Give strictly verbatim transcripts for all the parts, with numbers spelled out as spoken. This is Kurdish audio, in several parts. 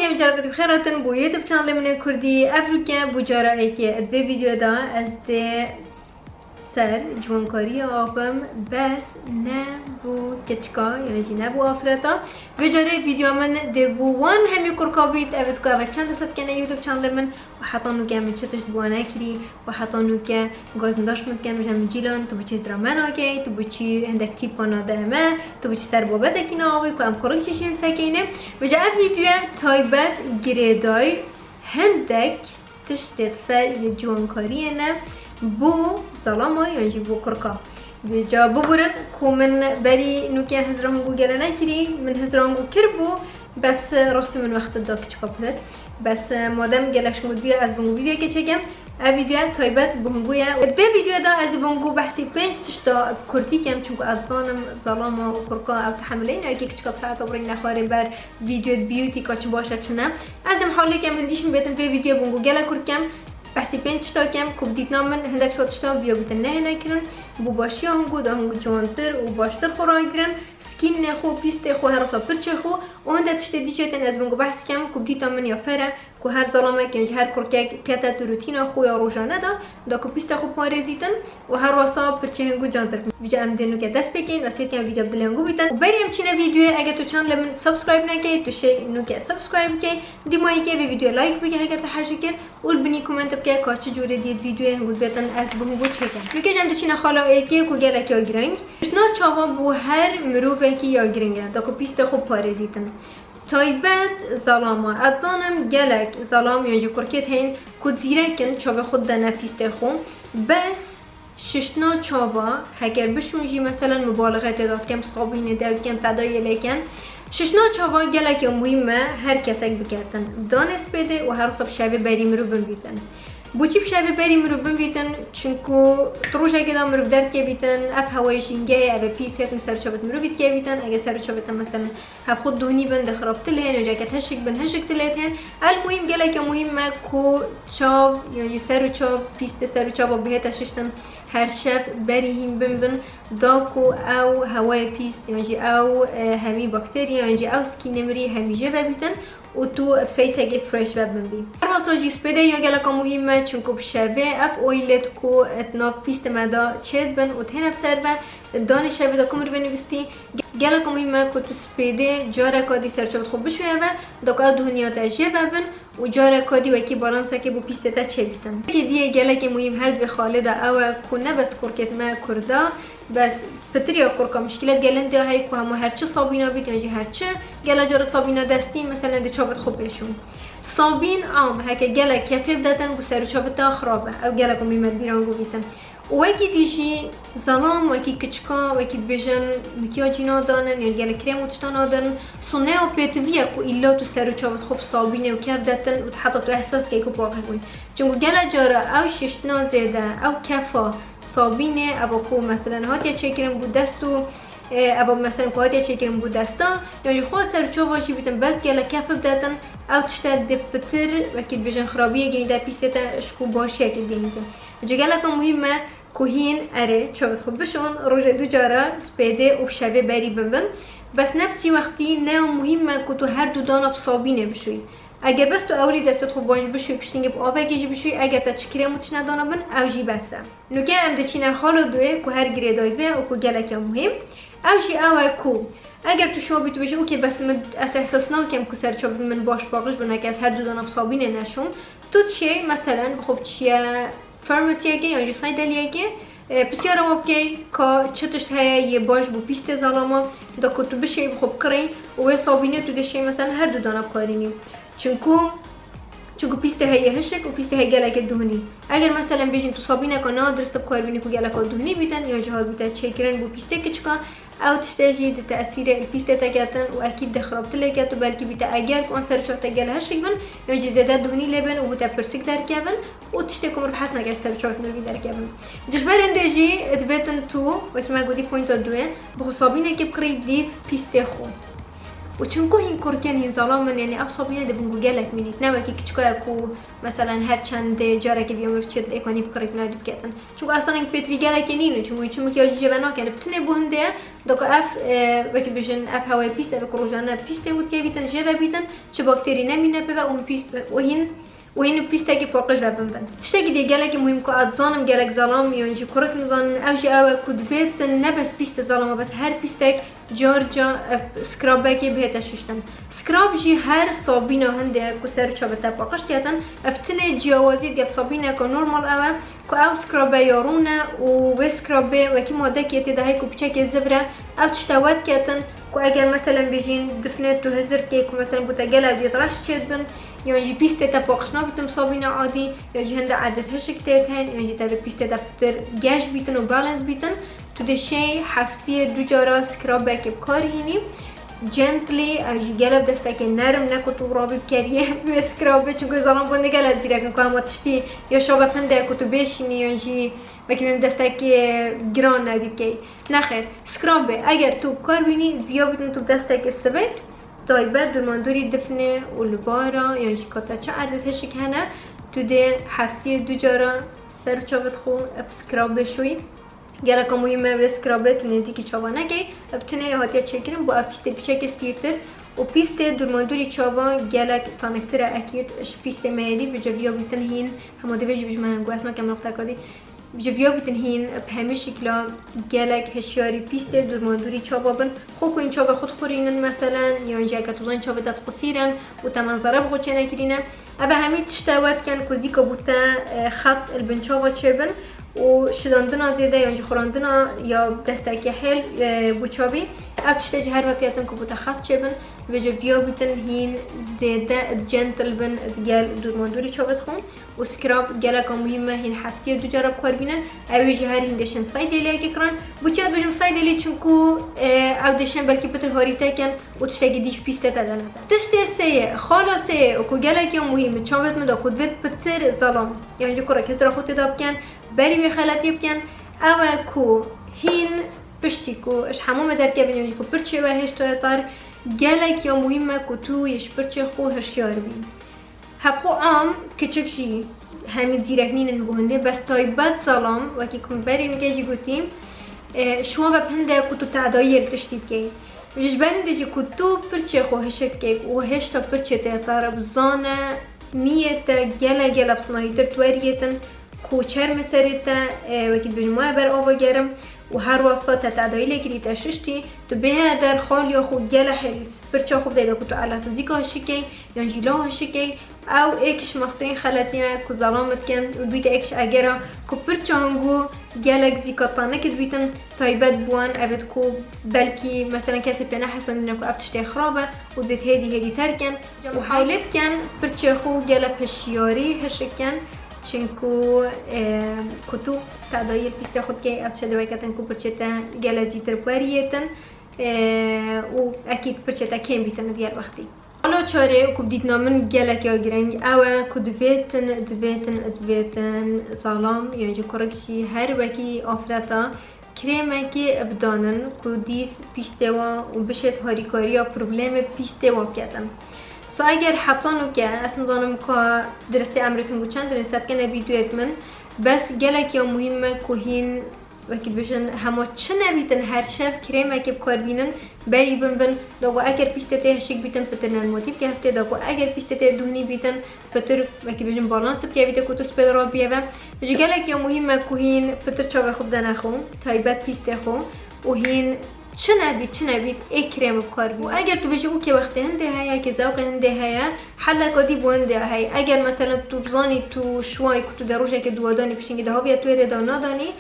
Em careke dî bi xêr hatin bo YouTube channelê min ê Kurdî. Ev rûke bû cara êkê. Di vê vîdeoyê de ez dê ser ciwankariya axivim, bes ne bo keçika yan jî ne bo afireta. Vê carê vîdeoya min dê bo wan hemî kurka bît. Ev diku ev çend sed kene YouTube channelê min û heta nûke min çi tişt bi wan nekirî û heta nûke gazindaş min dikin, bêjin min Cîlan, tu biçî hizra me nakey, tu biçî hindek tîpa nade me, tu biçî ser babetekî naavî ku em kurik jî şên sekeyne. Vêca ev vîdeoya taybet girêdayî hindek tiştê di fer yê ciwankariyê ne bo zalama yan jî bo kurka. Vêca biburin ku min berî nûke hizra hingû gele nekirî, min hizra hingû kiribû, bes rastî min wextê da kiçika pir. Bes madem gelek ji min diya ez bingû vîdeoyekê çêkim, ev vîdeoya taybet bo hingû ye. Di vê vîdeoya de ez ê bo hingû behsî pênc tişta bi kurdî kem, çunku ez zanim zalama û kurka ew tehemelê ne, yekê kiçika bi saeta bi rêk nexwarê ber vîdeo di beauty ka çi baş e çi ne. Ez ê mihawelê kem hindî jî bêtim vê vîdeoya bo hingû gelek kurt kem, behsî pênc tişta kem ku bi dîtina min hindek ji wan tişta viya bîtin nehêne kirin, bo başiya hingû da hingû ciwantir û baştir xwe ragirin, skinê xwe, pîstê xwe, her wisa pirçê xwe û hindek tiştê dî jê tên ez bo hingû behs kem ku bi dîta min ya fer e, ku her zalamek yan jî her kurkek kete tu rutîna xwe ya rojane de, da ku pîsta xwe parêzîtin û her wisa pirçê hingû cantir. Vêca em dê nûke dest pê keyin, ez hêt kem vîdeoya bi dilê hingû bîtin. Û berî em çîne vîdeoyê, eger tu channelê min subscribe nekey, tu şê nûke subscribe bikey. Dîmayekê vê vîdeoya like bike heger te hejî kir û li binî koment bike ka çi cûrê diyê di vîdeoyê hingû dibêtin ez bo hingû çêkim. Nûke jî em diçîne xala êkê ku gelek ya girîng. Şiştina çava bo her mirovekî ya girîng e, da ku pîstê xwe parêzîtin. Taybet zalama. Ez zanim gelek zalam yan jî kurkêt heyîn ku zîrek in, çavê xwe didene pîstê xwe. Bes şiştina çava, heger bişûn jî, meselen, mubalixe tê de dikin, bi sabînê dew dikin, fedayê lê kin. Şiştina çava gelek ya muhîm e, her kesek biketin. Danê spêdê û her wisa bi şevê berî mirov binvîtin. Boçî bi şevê berî mirov binvîtin? Çunku tu rojekê de mirov derdikevîtin, ev hewayê jîngehê, ev ê pîs têtin ser çavê mirovî dikevîtin. Eger ser û çavê te, meselen, hevxwe duhnî bin, dê xirabtir lê hên, ceke hişik bin, hişik tu lê tên. El muhîm, geleke muhîm me ku çav, yan jî ser û çav, pîstê ser û çava bihête şiştin, her şev berî hîn bin bin, da ku ew hewayê pîs, yan jî ew, e, hemî bakterya, yan jî ew skînê mirî hemî jê vebîtin û tu faceekê fresh vebin bî. Her wisa jî spêdê ya geleka muhîm me, çunku bi şevê ev oîlêt ku di nav pîstê me de çêdibin û têne bi ser ve, danê şevê de ku mirivê nivîstî, geleka muhîm me ku tu spêdê careka dî serçavê xwe bişuye ve, da ku ew duhniya te jê vebin û careka dî wekî balansekê bo pîstê te çêbîtin. Yekê diyê gelekê muhîm her di vê xalê de ew e ku ne bes kurkêt me kurda, bes pitir ya kurka mişkîlet gelên diya heye ku hema her çi sabîna bît yan jî her çi gela cara sabîna destî, meselen, dê çavêt xwe pêşûn. Sabîn am heke gelek kefê bidetin bo ser û çavê te xirab e. Ew gelek muhîm e di bîra hingû bîtin. Û wekî dî jî zalam, wekî kiçika, wekî dibêjin mikyacî nadanin, yan gelek krêm û tiştan nadanin. Soneya pêtivî ye ku îlla tu ser û çavêt xwe bi sabînê û kef detin û heta tu ehsas key ku paqij bûn. Çunku gelek cara ew şiştina zêde, ew kefa sabînê, eva ku meselen hatiye çêkirin bo dest û, e, eva meselen ku hatiye çêkirin bo desta, yan jî xwe ser û çava jî bîtin, bes gelek kef bidetin, ew tişte dê pitir, wekî dibêjin xirabiyê gehînde pîsê te ji ku başiyekê gehînde. Ji geleka muhîm me ku hîn erê çavêt xwe bişon, rojê du cara spêdê û bi şevê berî bibin. Bes nefsî wextî ne ya muhîm me ku tu her du dana bi sabînê bişûyî. Eger bes tu ewilî destê xwe baş bişûyî, piştîngê bi avekê jî bişûyî, eger te çi krêm û tişt nedana bin, ew jî bes e. Nûke em diçîne xala duyê ku her girêdayî ve û ku gelek ya muhîm. Ew jî ew e ku eger tu şo bî tu bêjî, okê, bes min, ez ehsas nakim ku serçavên min baş paqij bin, heke ez her du dana bi sabînê neşom. Tu dişê, meselen, bi xwe biçiye farmasiyekê yan jî saydeliyekê, e, pisyara wan bikey ka çi tişt heye yê baş bo pîstê zalama, da ku tu bişê bi xwe bikirî û wê sabînê tu dê şê, meselen, her du dana bikarînî. Çunku, çunku pîstê heye hişik û pîstê heye gelekê duhnî. Eger, meselen, bêjin tu sabîneka ne dirist bi kar bînî ku geleka duhnî bîtin, yan jî hat bîte çêkirin bo pîstê kiçika, ew tiştê jî di tesîrê li pîstê te ketin û ekîd dê xirabtir lê ket û belkî bîte eger ku an ser û çav te gelek hişik bin, yan jî zêde duhnî lê bin û bo te pirsik derkevin û tiştê ku mirov hez nake ji ser û çavê mirov derkevin. Ji ber hindê jî dibêtin tu, wekî me gotî pointa duyê, bi xwe sabînekê bikirî dîv pîstê xwe. Û çimku hîn kurk in, hîn zalam in, yanî ev sabîne dibin ku gelek mînît. Ne wekî kiçika ye ku, meselen, her çendê carekê bi mirov çêt êkanî bikirît, nayê dibiketin. Çimku estanên pêtivî gelekê nînin, çimku çi mikyajî jê ve nakin. Bi tinê bo hindê ye, Doka ev, e, wekî bijin, ev hewayê pîs, ev ku rojane pîstê û dikevîtin, jê ve bîtin, çi bakterî nemîne pê ve û hîn pîs, û hîn, û hîn pîstekî paqij ve bin bin. Tiştekî dî gelekî muhîm ku ez dizanim gelek zelam yan jî kurik nizanin, ew jî ew e ku divêtin ne bes pîstê zelama, bes her pîstek car car, e, scrubekê bihête şuştin. Scrub jî her sabîna hindê ku ser û çavê te paqij ketin, ev tinê ciyawazî digel sabîneka normal ew e. Ku ew scrubê ya rûne û wê scrubê wekî madekê tê de heye ku piçekê zivre, ew tişte wet ketin ku eger meselen bêjîn difnê tu hizir key ku meselen bo te gel ew dî reş çêdibin, yan jî pîstê te paqij nabîtin sabîna adî, yan jî hinde erdê hişik tê hên, yan jî te bi pîstê te pitir geş bîtin û balance bîtin, tu dê şey heftiyê du cara scrubekê bi kar hînî. Gently, ew jî gelek destekê nerm, ne ku tu rabî bikeriyê wê scrubê, çunku zalan bo ne gelek zîrek in ku hema tiştî ya şava pinde ku tu bêşînî yan jî wekî min destekê giran newdî bikey. Nexêr, scrubê eger tu bi kar bînî, viya bîtin tu bi destekê sivêk, taybet dûrmandûrî difnê û li bara yan jî kata çi erdê hişik hene, tu dê heftiyê du cara ser û çavê xwe bi scrubê şoyî. Geleka muhîm e wê scrubê tu nêzîkî çava nekey. Ev tinê hatiye çêkirin bo ev pîstê piçekê stîrtir û pîstê dûrmandûrî çava gelek taniktir e ekîd ji pîstê me yê dî, bi ceviya bîtin hîn, hema divê jî bijme hingû, ez nakem noqteka dî. Bi ceviya bîtin hîn, bi hemî şikla gelek hişyarî pîstê dûrmandûrî çava bin. Xwe ku hîn çavê xwe dixurînin meselen, yan jî eke tu zanî çavê te diqusîrin û te menzere bi xwe çênekirîne. Ev hemî tişte we dikin ku zîka bo te, e, xet li bin çava çêbin û şidandina zêde yan jî xurandina ya destekê hêl, e, bo çavî. Ev tiştê jî her wextê dikin ku bo te xet çêbin, vêce viya bîtin hîn zêde gentle bin digel dûrmandûrî çavê xwe. Û scrub geleka muhîm e, hîn heftiyê du cara bi kar bînin. Ew ê jî her hîn dêşin saydêliyekê kirin. Bo çi ez bêjim saydêlî? Çunku, e, ew dêşin belkî pitir harî te kin û tiştekî dî ji pîstê te de nebe. Tiştê sê yê, xala sê yê û ku gelek ya muhîm e, çavêt min de ku divêt pitir zalam, yan jî kurek hizra xwe tê de bikin, berî wê xeletiyê bikin, ew e ku hîn piştî ku ji hemamê derkevin yan jî ku pirçê we hêşta ye tar, gelek ya muhîm e ku tu yê ji pirçê xwe hişyar bî. Hebxwe am kiçik jî hemî zîrek nînin bo hindê, bes taybet zalam, wekî ku min berî nike jî gotî, e, şiwan ve bi hinde ku tu tedayiyê li tiştî bikey. Ji ber hindê jî ku tu pirçê xwe hişik dikey û hêşta pirçê te ya te re bizane, miyê te gele gele bi sinahîtir tu weriyêtin, ku çermê serê te, e, wekî dibêjin maye ber ava germ û her wesa te tedayî lê kirî te şiştî, tu bêhê der xaliya xwe gele hêl pirça xwe bideyde ku tu elasazîka hişikey yan jî la hişikey. Ew êk ji mestirîn xeletiyê ku zelam dikin û dibîte êk ji egera ku pirça hingû gelek zîka tanik dibîtin, taybet bi wan evêt ku belkî meselen kesê pê nehesenîne ku ev tiştê xirab e û dibêt hêdî hêdî terkin û hewlê bikin pirçê xwe gele hişyarî hişikin. Çinku, e, ku tu tedayî li pîstê xwe dikey, ev tiştê dê veketin ku pirçê te gele zîtir weriyêtin, e, û ekîd pirçê te kêm bîtin digel wextî. Xala çarê ku bi dîtina min gelek ya girîng ew e ku divêtin, divêtin, divêtin zalam yan jî kurik jî her wekî afreta krêmekê bidanin ku dîv pîstê wa û bişêt harîkariya problemê pîstê wa biketin. So eger heta nûke, ez nizanim ka diristê emrê tun bû çend, dinê sedkene vîdyoyêt min, bes gelek ya muhîm e ku hîn wekî dibêjin hema çi nebîtin her şev krêmekê bi kar bînin, berî bin bin, da ku eger pîstê tê hişik bîtin pitir nermotî bike heftê, da ku eger pîstê tê duhnî bîtin, pitir, wekî bêjin, balans bike, evî te ku tu spêl rabiyeve. Ji gelek ya muhîm e ku hîn pitir çavê xwe bidene xwe, taybet pîstê xwe û hîn çi nebît, çi nebît ê krêm bi kar bî. Û eger tu bêjî, okê, wextê hindê heye, yekê zewqê hindê heye, heleka dî bo hindê heye. Eger mesela tu bizanî tu şiwayî ku tu dê rojekê duwa danî, pişingî dê haviya tu ê rê da nadanî,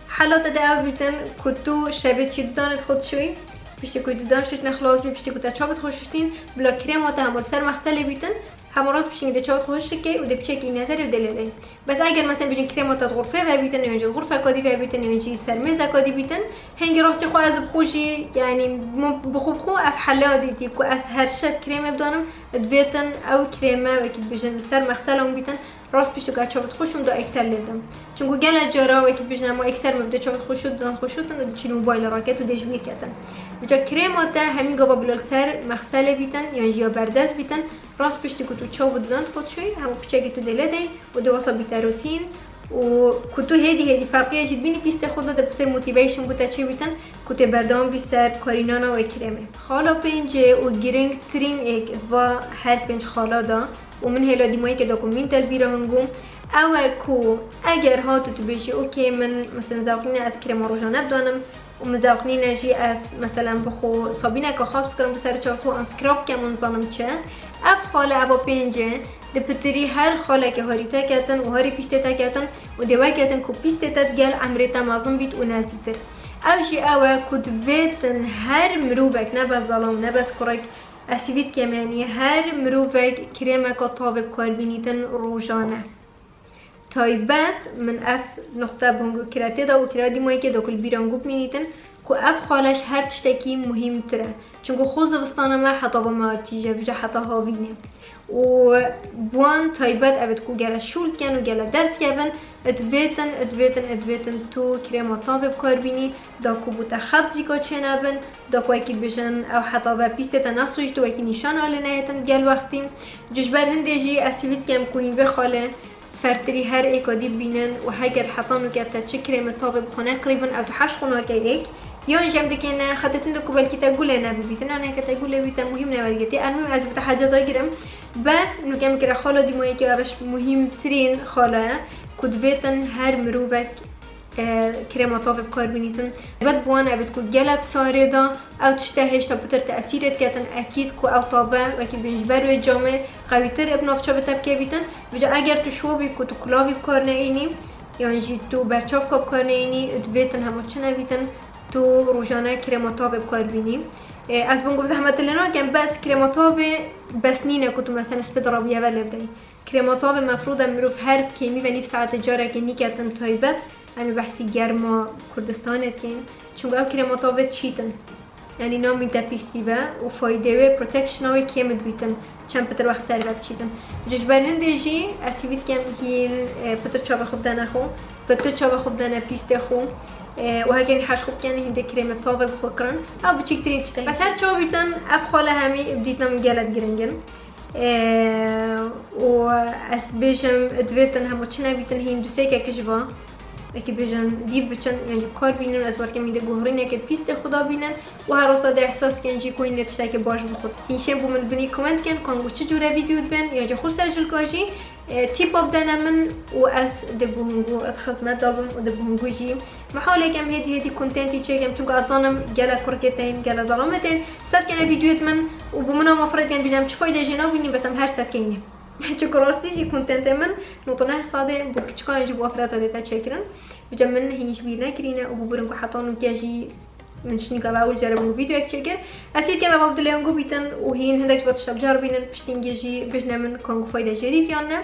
hela te de ev bîtin ku tu şevê çî didanê xwe dişoyî, piştî ku didan şiştine xilas bî, piştî ku te çavê xwe şiştîn, bila krêma te hema li ser mexselê bîtin, hema rast pişingî dê çavê xwe hişik key û dê piçekî îne derê û dê lê dey. Bes eger mesela bêjin krêma te di xurfê ve bîtin, yan jî di xurfeka dî ve bîtin, yan jî ser mêzeka dî bîtin, hingî rastî xwe ez bi xwe jî, yanî min bi xwe bi xwe ev hela dîtî ku ez her şev krêmê bidanim, divêtin ew krême wekî dibêjin li ser mexsela min bîtin, rast piştî ku ez çavê xwe şûm da ekser lê didim. Çunku gelek cara wekî dibêjin hema ekser min bidê çavê xwe şût, didan xwe şûtin û diçîn mobaylê raket û dê ji bîr ketin. Vêca krêma te hemî gava bila li ser mexselê bîtin, yan jî ya berdest bîtin, rast piştî ku tu çav û didan xwe dişoyî, hema piçekî tu dê lê dey û dê wesa bîte rutîn û ku tu hêdî hêdî ferqiya jî dibînî pîstê xwe de, de pitir motivation bo te çêbîtin ku tê berdewam bî ser karînana wê kremê. Xala pêncê û giringtirîn êk di va her pênc xala de û min hêla dîmayî ke dokumîn te li bîra hingû, ew e ku eger hatu tu bêjî, "Okey, min, mesela, zewqnîne ez krema rojane bidanim û min zewqnîne jî ez, mesela, bi xwe sabîneke xas bikirim, bi ser çav an scrub bikim û nizanim çi." Ev xale, eva pêncê, di pitirî her xaleke harî te ketin û harî pîstê te ketin û dê weketin ku pîstê te digel emrê te mezin bît û nezîtir. Ew jî ew e ku divêtin her mirovek, ne bes zalam, ne bes kurek, ez hîvî dikem, yanî her mirovek krêmeka tavê bi kar bînîtin rojane. Taybet min ev noqte bi hingû kire tê de û kira dîmayî ke da ku li bîra hingû bimînîtin ku ev xale ji her tiştekî muhîmtir e. Çunku xwe zivistana me heta va me tîje, vêca heta havînê. Û bi wan taybet ev ê ku gele şûl dikin û gele derdikevin, divêtin, divêtin, divêtin tu krêma tavê bi kar bînî, da ku bo te xet zîka çênebin, da ku wekî dibêjin ew heta ve pîstê te nesûjî, tu wekî nîşana lê nehêtin gel wextî. Ji ber hindê jî ez hîvî dikem ku hîn vê xalê fertirî her êka dî bibînin û heger heta nûke te çi krêmê tavê bi xwe nekirîbin, ew diheş xwe nake êk. Yan jî em dikêne xetê tinde ku belkî te gulê nebibîtin, an heke te gulê bî te muhîm ne wergirtî. Elmûhîm ez bi te hece dagirim. Bes nûke min kire xala dîmayî ke ev e ji muhîmtirîn xala ye ku divêtin her mirovek, e, krêma tavê bi kar bînîtin. Taybet bi wan ev ê ku gelek sarê de ew tişte hêşta pitir tesîrê diketin, ekîd ku ew tave wekî dibên ji ber wê camê qewîtir bi navçavê te bikevîtin. Vêca eger tu şo bî ku tu kulavî bi kar neînî, yan jî tu berçavka bi kar neînî, divêtin hema çi nebîtin, tu rojane krêma tavê bi kar bînî. E, ez bi hingû zehmet lê nakem, bes krêma tavê bes nîne ku tu mesela spê de rabûye ve lê bideyî. Krêma tavê mefrûd e mirov her kêmî ve nîv saetê carekê nîketin taybet. Em ê behsî germa Kurdistanê dikin. Çunku ew krêma tavê çît in. Yanî namîn te pîstî be û faydê wê, protection-a wê kêm dibîtin çend pitir wext ser ve biçîtin. Ji ber hindê jî ez hîvî dikem hîn, e, pitir çavê xwe bidene xwe, pitir çavê xwe bidene pîstê xwe, e, û heger hîn heş xwe bikin hîn dê krêmê tavê bi xwe kirin. Ew biçîktirîn tişt e. Bes her çawa bîtin ev xale hemî bi dîtina min gelek giring in. E, û ez bêjim, divêtin hemû çi nebîtin, hîn du sê kek ji va, wekî bêjin, dîv biçin, yan jî bi kar bînin, ez werkem hîn dê guherîneke pîstê xwe da bînin û her wisa dê ehsas kin jî ku hîn dê tiştekê baş bi xwe. Hîn şên bo min binî comment kin, ku hingû çi cûre vîdeo dibin, yan jî xwe ser jilka jî, e, tîpa bidene min û ez dê bo hingû di xizmet da bim û dê bo hingû jî Mihawlê kem hêdî hêdî kontentî çêkem, çunku ez zanim gelek kurikê te hîn, gelek zelamê te hîn. Sed kene vîdyoyê min û bi min ama firêt ken bîjem çi fayde jê nabînî, bes em her sed keyî. Çunku rastî jî kontentê min newtê neh sadê bo kiçikan jî bo afireta dê te çêkirin. Bîjem min hîn ji bîr nekirîne û bibirin ku heta nûke jî min şinîka ve ewil ceribûn vîdyoyek çêkir. Ez hîn kem eva dilê hingû bîtin û hîn hindek ji bo tişta biceribînin, piştî hingê jî bêjne min ku hingû fayde jêrî viyan ne.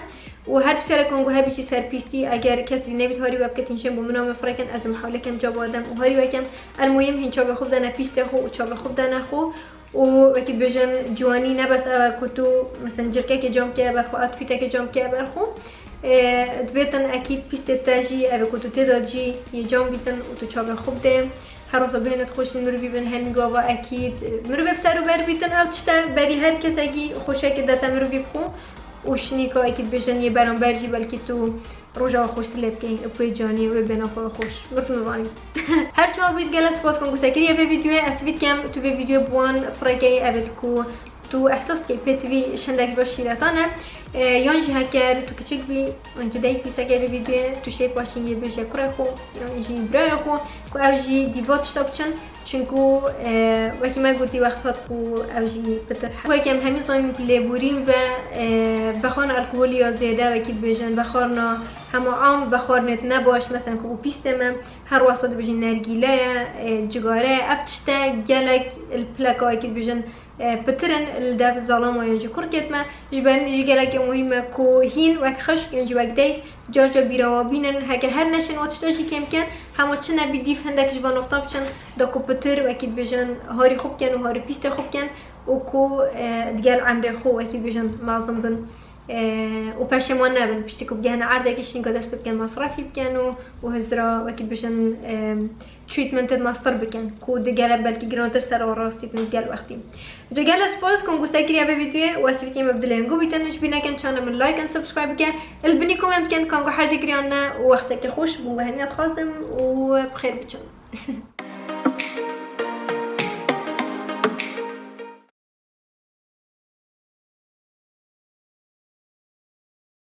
û her pisyarek ku hebî jî ser pîstî, eger kes dî nebît harî we bike, hîn şên bo min ame firêt ken, ez ê mihawlê kem cewab dem û harî we kem. Elmûhîm hîn çavê xwe bidene pîstê xwe û çavê xwe bidene xwe. Û wekî dibêjin ciwanî ne bes ew e ku tu, mesela, cilkekê cam bike ber xwe, outfîtekê cam bike ber xwe. Ê, divêtin ekîd pîstê te jî ev e ku tu tê de jî yê cam bîtin û tu çavê xwe bidê. Her wisa bihêne dixweşin mirovî bin, her nîgava ekîd, e, mirovê bi ser û ber bîtin, ew tişt e berî her kesekî xweşiyeke dete mirovî bi xwe û şinîka ekîd bêjin yê beramber jî belkî tu roja xweştir lê bikey, û pê canî wê bêne xwe xweş. Mirov nizanî. Her çawa bît gelek spas kin ku sekiriye vê vîdyoyê, ez vît kem tu vê vîdyoyê bi wan firêt key, ev ê ku tu ehsas dikey pêtivî şindek ji şîretan e. E, yan jî heker tu kiçik bî, yan jî dayik bî sekê vê vîdyoyê, tu şê paşîn yê bêje kurê xwe, yan jî birayê xwe, ku ew jî dîva tişta biçin. Çunku, e, wekî me gotî wext hat ku ew jî pitir he. Wekî em hemî zanîn ku lêborîn ve, e, vexwarina alkolî ya zêde, wekî dibêjin vexwarina hema am, vexwarinêt ne baş, mesela ku bo pîstê me, her wesa dibêjin nergîle ye, e, cigare ye, ev tişte gelek li pileka wekî dibêjin, e, pitir in li dev zalama yan jî kurkêt me. Ji ber hindê jî gelekî muhîm e ku hîn wek xişk yan jî wek dayik car car bîra wa bînin. Heke her neşên wa tişta jî kêm ken, hema çi nebî dîv hindek ji van noqta biçin, da ku pitir wekî dibêjin harî xwe bikin û harî pîstê xwe bikin û ku, e, digel emrê xwe wekî dibêjin mezin bin. e, û peşêman nebin. Piştî ku bigihine erdekî şînka dest pê bikin masrefî bikin û, û hizra wekî bijin, e, treatmentê mestir bikin ku digere belkî girantir ser rastî bin gel wextî. Ca gele spas ku qûse kiriye vê videoyê û ez fikirî me bi dilê hingû bîtin, ji bîr nekin çanê min like and subscribe bike, li binî comment bikin kango her cî giriyan ne û wextekî xweş, bûn hemiya dixwazim û bi xêr biçin.